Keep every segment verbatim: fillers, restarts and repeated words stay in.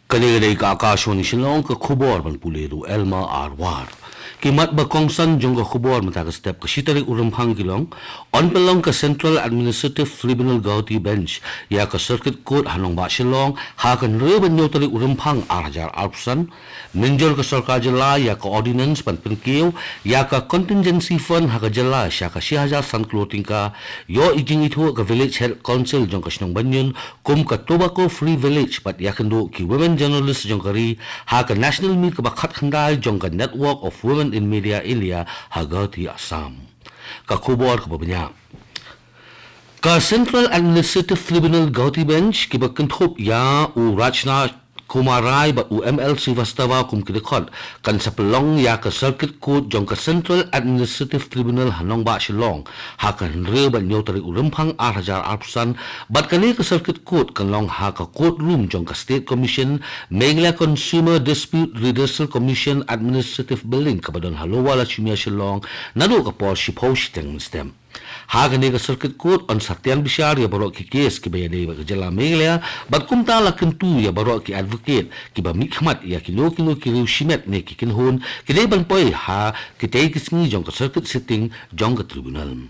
Kane ka dei ka Akashvani Shillong, ka khubor ban pule da u Elma Arwar. Ki mat ba kongsan jong ka khubor mynta ka step. Ka shi tarik u Rymphang ki long, yn pynlong ka Central Administrative Tribunal Guwahati Bench ïa ka Circuit Court ha nongbah Shillong ha ka hynriew bad hynñiew tarik u Rymphang ar hajar arphew san. Mynjur ka sorkar jylla ïa ka ordinance ban pynkiew ïa ka contingency fund ha ka jylla sha ka shi hajar san klur tyngka, ïoh i jingithuh ka Village Head Council jong ka shnong Banjul kum ka Tobacco Free Village bad ïakynduh ki women journalist jong ka ri ha ka National Meet kaba khatkhyndai jong ka Network of Women in Media India ha Guwahati, Assam. Ka khubor kaba bniah. Ka Central Administrative Tribunal Guwahati Bench kiba kynthup ïa u Rajna Kumar Rai bad u M L Srivastava kum ki dkhot kan sa pynlong ïa ka Circuit Court jong ka Central Administrative Tribunal ha nongbah Shillong ha ka hynriew bad hynñiew tarik u Rymphang ar hajar arphew san, bad kane ka Circuit Court kan long ha ka courtroom jong ka State Commission, Meghalaya Consumer Dispute Redressal Commission Administrative Building kaba don ha Lower Lashiumya, Shillong, naduh ka por shiphew shiteng mynstep. Ha kane ka Circuit Court yn sa tian bishar ïa baroh ki case kiba ïadei bad ka jylla Meghalaya, bad kumta la kyntu ïa baroh ki advocate kiba mihkhmat ïa kino kino ki riew shimet ne ki kynhun ki dei ban poi ha kitei ki sngi jong ka circuit sitting jong ka tribunal.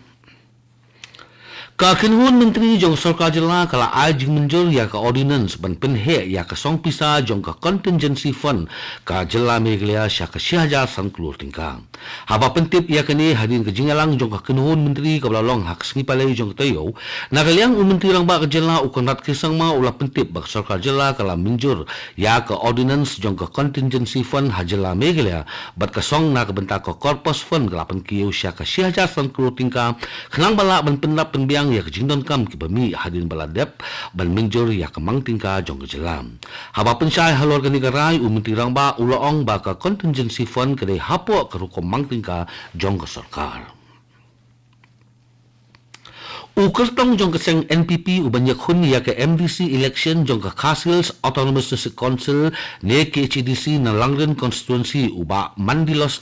Ka kynhun myntri jong ka sorkar jylla ka la ai jingmynjur ïa ka ordinance ban pynheh ïa ka song pisa jong ka contingency fund ka jylla Meghalaya sha ka shi hajar san klur tyngka. Haba pyntip ïa kane hadien ka jingïalang jong ka kynhun myntri kaba la long ha ka sngi Palei jong ka taïew, na ka liang u Myntri Rangbah ka jylla u Conrad K Sangma u la pyntip ba ka sorkar jylla ka la mynjur ïa ka ordinance jong ka contingency fund ha jylla Meghalaya bad ka song na ka bynta ka corpus fund ka la pynkiew sha ka shi hajar san klur tyngka, khnang ba lah ban pyndap pynbiang ïa ka jingdonkam kiba mih hadien ba la dep ban mynjur ïa ka mang tyngka jong ka jylla. Haba pynshai halor kane ka rai, u Myntri Rangbah u la ong ba ka contingency fund ka dei hapoh ka rukom mang tyngka jong ka sorkar. U kyrtong jong ka seng N P P uban ïakhun ïa ka M D C election jong ka Khasi Hills Autonomous District Council ne K H A D C na Langrin constituency, u Bah Mandilos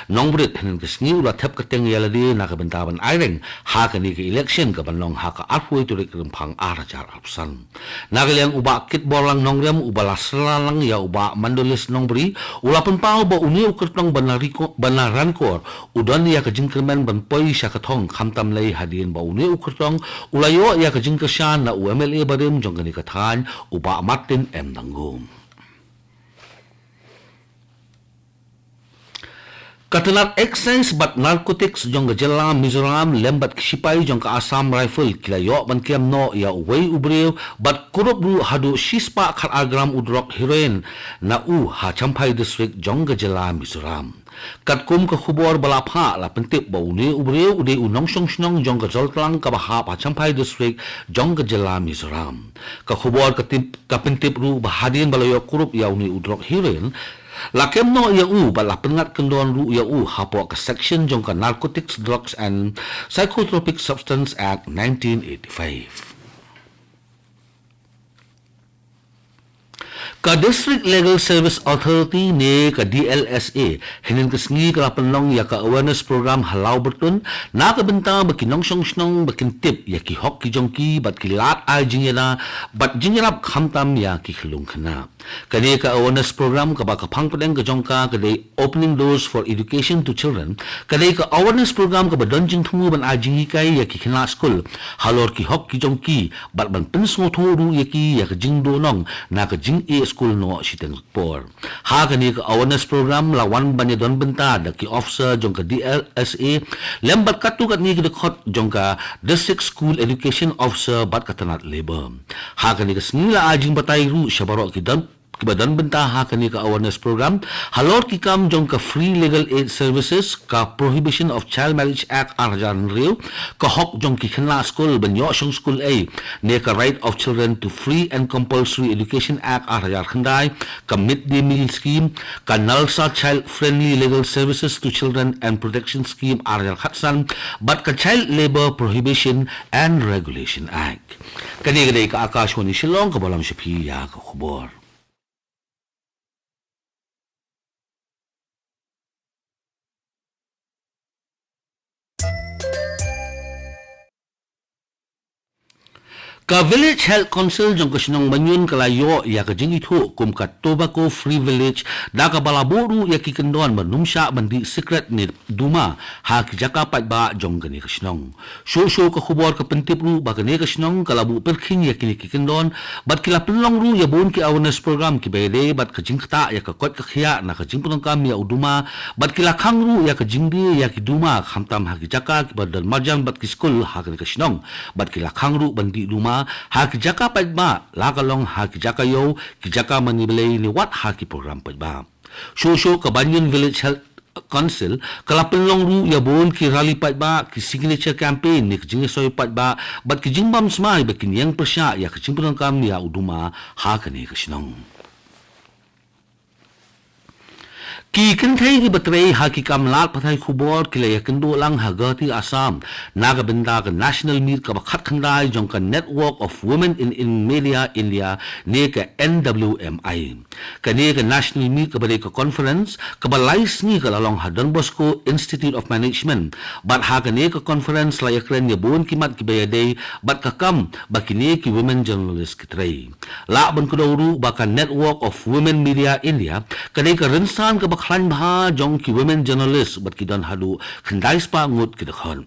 Nongbrit, hynnin ka sngi u la thep kyrteng ïa lade na ka bynta ban aireng ha kane ka election kaban long ha ka arphew tarik Rymphang ar hajar arphew san. Na ka liang u Bah Kitborlang Nongrem uba la syrlang ïa u Bah Mandolis Nongbri u la pynpaw ba une u kyrtong ba na riko-, ba na Rankor u don ïa ka jingkyrmen ban poi sha ka thong, khamtam lei hadien ba une u kyrtong u la ïoh ïa ka jingkyrshan na u M L A barim jong kane ka thaiñ, u Bah Martin M Dangu. Ka tnat Excise bad Narcotics jong ka jylla Mizoram lem bad ki shipai jong ka Assam Rifle ki la ïoh ban kem noh ïa uwei u briew bad kurup ruh haduh shispah khatar gram u drok heroin na u ha Champhai District jong ka jylla Mizoram. Katkum ka khubor ba la phah, la pyntip ba une u briew u dei u nongshong shnong jong ka Joltlang kaba hap ha Champhai District jong ka jylla Mizoram. Ka khubor ka tip, ka pyntip ruh ba hadien ba la ïoh kurup ïa une u drok heroin, la kem noh ïa u bad la pynngat kyndon ruh ïa u hapoh ka section jong ka Narcotics, Drugs and Psychotropic Substance Act nineteen eighty-five. Ka District Legal Service Authority ne ka D L S A hynnin ka sngi ka la pynlong ïa ka awareness program ha Lawbyrtun na ka bynta ba ki nongshong shnong ba kin tip ïa ki hok ki jong ki bad ki lad ai jingïada bad jingïarap khamtam ïa ki khyllung khynnah. Kane ka awareness program kaba ka phang pdeng ka jong ka ka dei Opening Doors for Education to Children, ka dei ka awareness program kaba don jingthmu ban ai jinghikai ïa ki khynnah skul halor ki hok ki jong ki bad ban pynsngewthuh ruh ïa ki ïa ka jingduhnong na ka jingeh skul noh shiteng por. Ha kane ka awareness program la wan ban ïadon bynta da ki officer jong ka D L S A lem bad katto katne ki dkhot jong ka District School Education Officer bad ka tnat Labour. Ha kane ka sngi la ai jingbatai ruh sha baroh ki don, kiba don bynta ha kane ka awareness program halor ki kam jong ka Free Legal Aid Services, ka Prohibition of Child Marriage Act ar hajar hynriew, ka hok jong ki khynnah skul ban ïoh shong skul ei ne ka Right of Children to Free and Compulsory Education Act ar hajar khyndai, ka Mid Day Meal Scheme, ka NALSA Child Friendly Legal Services to Children and Protection Scheme ar hajar khatsan bad ka Child Labour Prohibition and Regulation Act. Kane ka dei ka Akashvani Shillong kaba lam sha phi ïa ka khubor. Ka Village Health Council jong ka shnong Manyun ka la ïoh ïa ka jingithuh kum ka Tobacco Free Village, da kaba la buh ruh ïa ki kyndon ban ym shah ban dih sikret ne duma ha ki jaka paidbah jong kane ka shnong. Shuh shuh ka khubor ka pyntip ruh ba kane ka shnong ka la buh pyrkhing ïa kine ki kyndon, bad ki la pynlong ruh ïa bun ki awareness program kiba ïadei bad ka jingktah ïa ka koit ka khiah na ka jingpyndonkam ïa u duma, bad ki la khang ruh ïa ka jingdie ïa ki duma, khamtam ha ki jaka kiba don marjan bad ki skul ha kane ka shnong. Bad ki la khang ruh ban dih duma ha ki jaka paidbah, la ka long ha ki jaka ïew, ki jaka mane blei ne wat ha ki program paidbah. Shuh shuh ka Manyun Village Health Council ka la pynlong ruh ïa bun ki rally paidbah, ki signature campaign ne ka jingïasoi paidbah, bad ki jingbam smai ba kin ïeng pyrshah ïa ka jingpyndonkam ïa u duma ha kane ka shnong. Ki kynthei kiba trei ha ki kam lad pathai khubor ki la ïakynduh lang ha Guwahati, Assam, na ka bynta ka National Meet kaba khatkhyndai jong ka Network of Women in, in Media India ne ka N W M I. Kane ka National Meet kaba dei ka conference kaba lai sngi ka la long ha Don Bosco Institute of Management. Bad ha kane ka conference la ïakren ïa bun ki mat kiba ïadei bad ka kam ba kine ki women journalist ki trei. Lah ban kdew ruh ba ka Network of Women Media India ka dei ka rynsan kaba khlaiñ bha jong ki women journalist, bad ki don haduh khyndai spah ngut ki dkhot.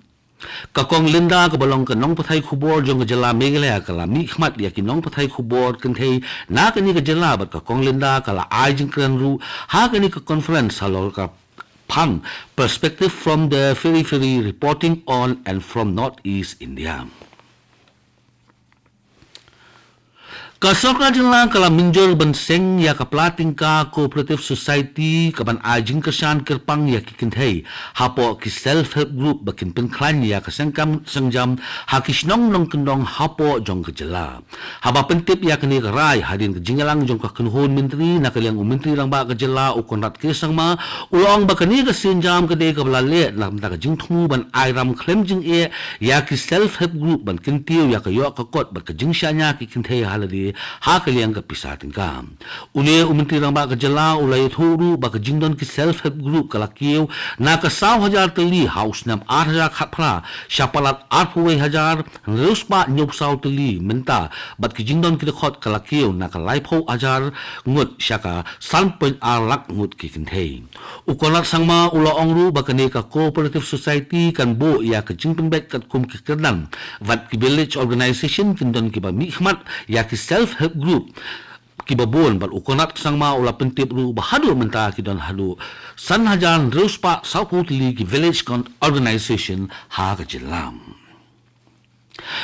Ka Kong Linda kaba long ka nongpathai khubor jong ka jylla Meghalaya ka la mihkhmat ïa ki nongpathai khubor kynthei na kane ka jylla, bad ka Kong Linda ka la ai jingkren ruh ha kane ka conference halor ka phang Perspective from the Periphery, Reporting on and from Northeast India. Ka sorkar jylla ka la mynjur ban seng ïa ka pla tyngka Cooperative Society kaban ai jingkyrshan kyrpang ïa ki kynthei hapoh ki self help group ba kin pynkhlaiñ ïa ka sengkam sengjam ha ki shnong nongkyndong hapoh jong ka jylla. Haba pyntip ïa kane ka rai hadien ka jingïalang jong ka kynhun myntri na ka liang u Myntri Rangbah ka jylla u Conrad K Sangma, u la ong ba kane ka sienjam ka dei kaba la leh na ka bynta ka jingthmu ban ai ram khlem jingeh ïa ki self help group ban kyntiew ïa ka ïoh ka kot bad ka jingshaniah ki kynthei ha lade ha ka liang ka pisa tyngka. Une u Myntri Rangbah ka jylla u la ïathuh ruh ba ka jingdon ki self help group ka la kiew na ka saw hajar tylli ha u snem ar hajar khatphra sha palat arphew wei hajar hynriew spah hynñiew phew saw tylli mynta, bad ki jingdon ki dkhot ka la kiew na ka laiphew hajar ngut sha ka san point ar lak ngut ki kynthei. U Conrad Sangma u la ong ruh ba kane ka Cooperative Society kan buh ïa ka jingpynbeit katkum ki kyrdan, bad ki village organization kin don kiba mihkhmat ïa ki self help group kiba bun, bad u Conrad Sangma u la pyntip ruh ba haduh mynta ki don haduh san hajar hynriew spah sawphew tylli ki village con-, organization ha ka jylla.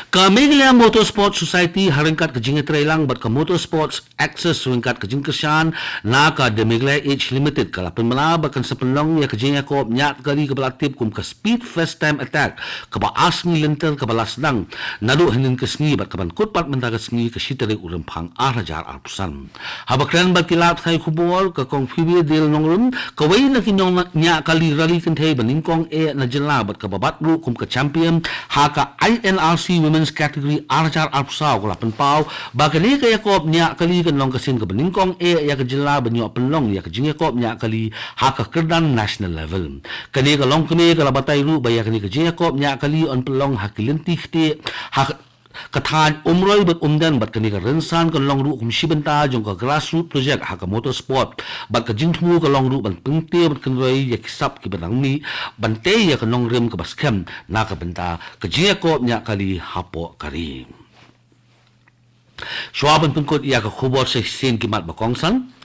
Ka Meghalaya Motorsport Society ha ryngkat ka jingïatreilang bad ka Motorsports Access ryngkat ka jingkyrshan na ka The Meghalaya Age Limited ka la pynbna ba kan sa pynlong ïa ka jingïakop ñiah kali kaba la tip kum ka Speed First Time Attack, kaba ar sngi lynter kaba la sdang naduh hynnin ka sngi bad kaban kut pat mynta ka sngi ka shi tarik u Rymphang ar hajar arphew san. Haba kren bad ki lad pathai khubor ka Kong Phoebe Dale Nongrum, kawei na ki nongñiah kali rally kynthei ba nyngkong eh na jylla bad kaba bat ruh kum ka champion ha ka I N R C Women's Category ar hajar arphew saw ka la pynpaw ba kane ka ïakop ñiah kali kan long ka sien kaba nyngkong eh ïa ka jylla ban ïoh pynlong ïa ka jingïakop ñiah kali ha ka kyrdan national level. Kane ka longkmie ka la batai ruh ba ïa kane ka jingïakop ñiah kali yn pynlong ha ki lynti ktieh ha ka thaiñ Umroi bad Umden, bad kane ka rynsan kan long ruh kum shi bynta jong ka grassroot project ha ka motorsport, bad ka jingthmu ka long ruh ban pynkiew bad kynroi ïa ki sap kiba dang mih ban tei ïa ka nongrim kaba skhem na ka bynta ka jingïakop ñiah kali hapoh ka ri. Shuwa ban pynkut ïa ka khubor shisien ki mat ba kongsan.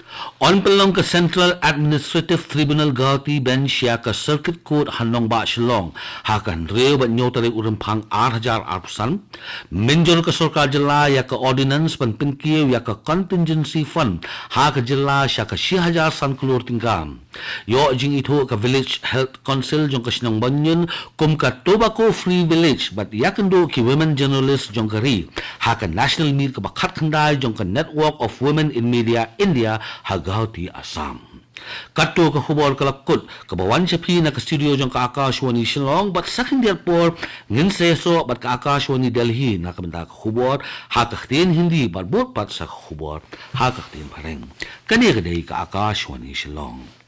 Yn pynlong ka Central Administrative Tribunal Guwahati Bench ïa ka Circuit Court ha nongbah Shillong ha ka hynriew bad hynñiew tarik u Rymphang ar hajar arphew san. Mynjur ka sorkar jylla ïa ka ordinance ban pynkiew ïa ka contingency fund ha ka jylla sha ka shi hajar san klur tyngka. Ïoh jingithuh ka Village Health Council jong ka shnong Manyun kum ka Tobacco Free Village bad ïakynduh ki women journalist jong ka ri ha ka national meet kaba khatkhyndai jong ka Network of Women in Media India ha Guwahati, Assam. Kato ka khubor ka la kut kaba wan sha phi na ka studio jong ka Akashvani Shillong, bad sa khyndiat por ngin sa ïasoh bad ka Akashvani Delhi na ka bynta ka khubor ha ka ktien Hindi bad bud pat sa ka khubor ha ka ktien Phareng. Kane ka dei ka Akashvani Shillong.